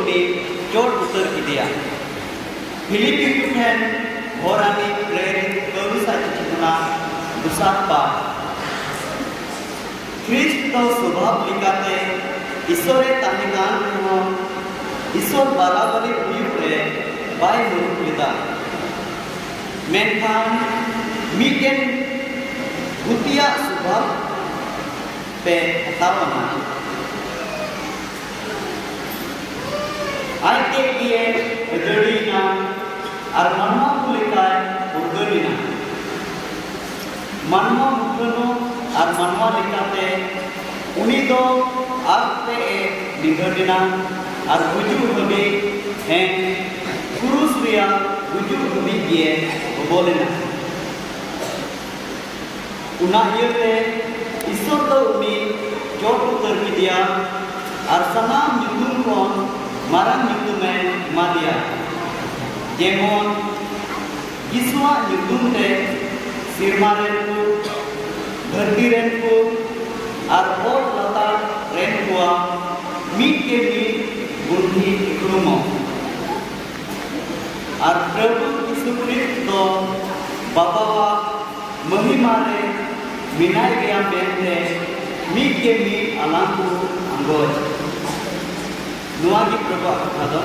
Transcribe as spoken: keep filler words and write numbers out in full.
ᱩᱱᱤ ᱪᱚᱴ ᱩᱛᱟᱹᱨ ᱠᱮᱫᱮᱭᱟ᱾ ᱯᱷᱤᱞᱤᱯᱤ ᱠᱚ ᱴᱷᱮᱱ ᱦᱚᱨᱟᱱᱤ ᱯᱨᱮᱨᱤᱛ ᱯᱟᱹᱣᱞᱩᱥᱟᱜ ᱪᱤᱴᱷᱤ ᱠᱷᱚᱱᱟᱜ ᱫᱚᱥᱟᱨ ᱯᱟᱨ᱾ ᱠᱷᱨᱤᱥᱴ ᱫᱚ ᱥᱚᱵᱷᱟᱵ ᱞᱮᱠᱟᱛᱮ ᱤᱥᱚᱨᱮ ᱛᱟᱦᱮᱸ ᱠᱟᱱ ᱨᱮᱦᱚᱸ, ᱤᱥᱚᱨ ᱵᱟᱨᱟᱵᱟᱨᱤ ᱦᱩᱭᱩᱜ ᱨᱮ ᱵᱟᱭ ᱢᱩᱨᱩᱠ ᱞᱮᱫᱟ, ᱢᱮᱱᱠᱷᱟᱱ ᱢᱤᱫᱴᱮᱱ ᱜᱩᱛᱤᱭᱟᱜ ᱥᱚᱵᱷᱟᱵ ᱛᱮ ᱦᱟᱛᱟᱣ ᱟᱱᱟ᱾ ᱟᱡ ᱛᱮ ᱜᱮ ᱟᱹᱡᱟᱹᱲᱤᱭᱮᱱᱟ ᱟᱨ ᱢᱟᱱᱣᱟ ᱠᱚ ᱞᱮᱠᱟᱭ ᱩᱨᱜᱟᱹᱞ ᱮᱱᱟ᱾ ᱢᱟᱱᱣᱟ ᱢᱩᱴᱷᱟᱹᱱᱚᱜ ᱟᱨ ᱢᱟᱱᱣᱟ ᱞᱮᱠᱟᱛᱮ ᱩᱱᱤ ᱫᱚ ᱟᱨ ᱛᱮ ᱮ ᱱᱤᱜᱷᱟᱹᱴ ᱮᱱᱟ ᱟᱨ ᱜᱩᱡᱩᱜ ᱦᱟᱹᱵᱤᱡ, ᱦᱮᱸ, ᱠᱨᱩᱥ ᱨᱮᱭᱟᱜ ᱜᱩᱡᱩᱜ ᱦᱟᱹᱵᱤᱡ ᱜᱮ ᱦᱚᱵᱚᱞ ᱮᱱᱟ᱾ ᱚᱱᱟ ᱤᱭᱟᱹᱛᱮ ᱤᱥᱚᱨ ᱫᱚ ᱩᱱᱤ ᱪᱚᱴ ᱩᱛᱟᱹᱨ ᱠᱮᱫᱮᱭᱟ ᱟᱨ ᱥᱟᱱᱟᱢ ᱧᱩᱛᱩᱢ ᱠᱷᱚᱱ ᱢᱟᱨᱟᱝ ᱧᱩᱛᱩᱢᱮ ᱮᱢᱟᱫᱮᱭᱟ, ᱡᱮᱢᱚᱱ ᱡᱤᱥᱩᱣᱟᱜ ᱧᱩᱛᱩᱢ ᱛᱮ ᱥᱮᱨᱢᱟ ᱨᱮᱱ ᱠᱚ, ᱫᱷᱟᱹᱨᱛᱤ ᱨᱮᱱ ᱠᱚ ᱟᱨ ᱚᱛ ᱞᱟᱛᱟᱨ ᱨᱮᱱ ᱠᱚᱣᱟᱜ ᱢᱤᱫ ᱜᱮ ᱢᱤᱫ ᱜᱩᱱᱴᱷᱤ ᱩᱯᱨᱩᱢᱚᱜ᱾ ᱟᱨ ᱯᱨᱚᱵᱷᱩ ᱡᱤᱥᱩ ᱠᱷᱨᱤᱥᱴ ᱫᱚ ᱵᱟᱵᱟᱣᱟᱜ ᱢᱚᱦᱤᱢᱟ ᱨᱮ ᱢᱮᱱᱟᱭ ᱜᱮᱭᱟ ᱢᱮᱱᱛᱮ ᱢᱤᱫ ᱜᱮ ᱢᱤᱫ ᱟᱞᱟᱝ ᱠᱚ ᱟᱸᱜᱚᱪ᱾ ᱱᱚᱣᱟ ᱜᱮ ᱯᱨᱚᱵᱷᱩᱣᱟᱜ ᱠᱟᱛᱷᱟ ᱫᱚ᱾